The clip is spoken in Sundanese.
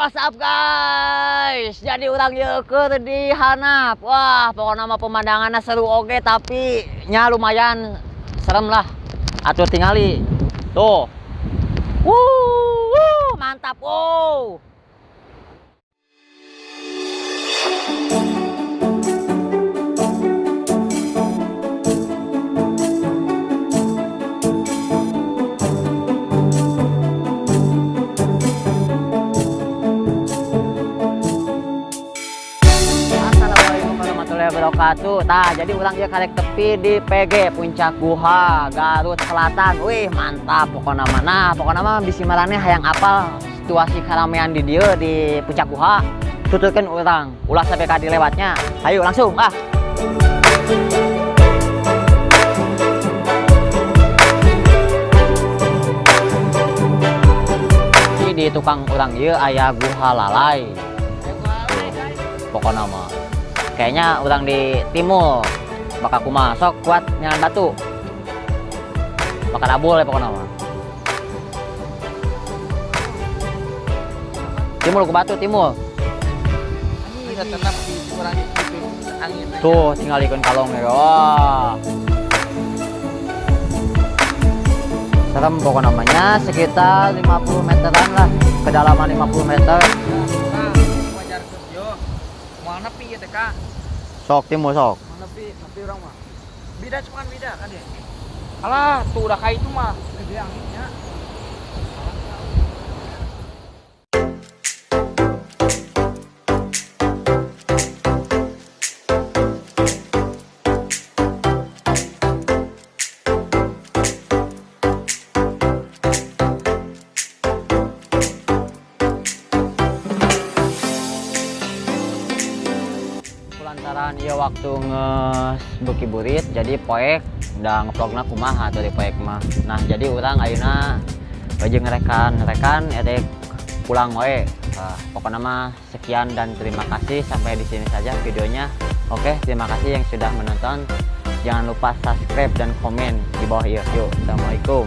What's up guys? Jadi urang keur di handap. Wah, pokoknya mah pemandangannya seru oke, tapi nya lumayan serem lah. Atur tingali. Tuh. Wuh, mantap. Wow. Wabarakatuh. Tah, jadi urang ieu karek tepi di PG Puncak Guha Garut Selatan. Wih, mantap pokokna mah. Nah, pokokna mah bisi maraneh hayang apal situasi keramaian di dieu di Puncak Guha. Tuturkeun urang, ulah sampai ka dilewatnya. Ayo langsung ah. Ini di tukang urang ieu aya Guha Lalay. Pokokna mah kayaknya orang di timur bakal kumaha sok kuat nyangan batu bakal abul ya pokoknya mah timur ke batu timur tuh tinggal ikut kalong ya. Wah, serem pokoknya namanya sekitar 50 meteran lah, kedalaman 50 meter. Sok timur sok. Nepi, nepi urang mah. Bida cuman bida kan ya. Alah, tuh udah kayak itu mah gede anginnya. Lantaran ieu waktu nges beuki burit jadi poek da ngevlogna kumaha atuh di poek mah. Nah, jadi urang ayeuna jeung rekan-rekan erek pulang wae. Nah, pokokna mah sekian dan terima kasih, sampai di sini saja videonya. Oke, terima kasih yang sudah menonton. Jangan lupa subscribe dan komen di bawah ieu. Yuk, assalamualaikum.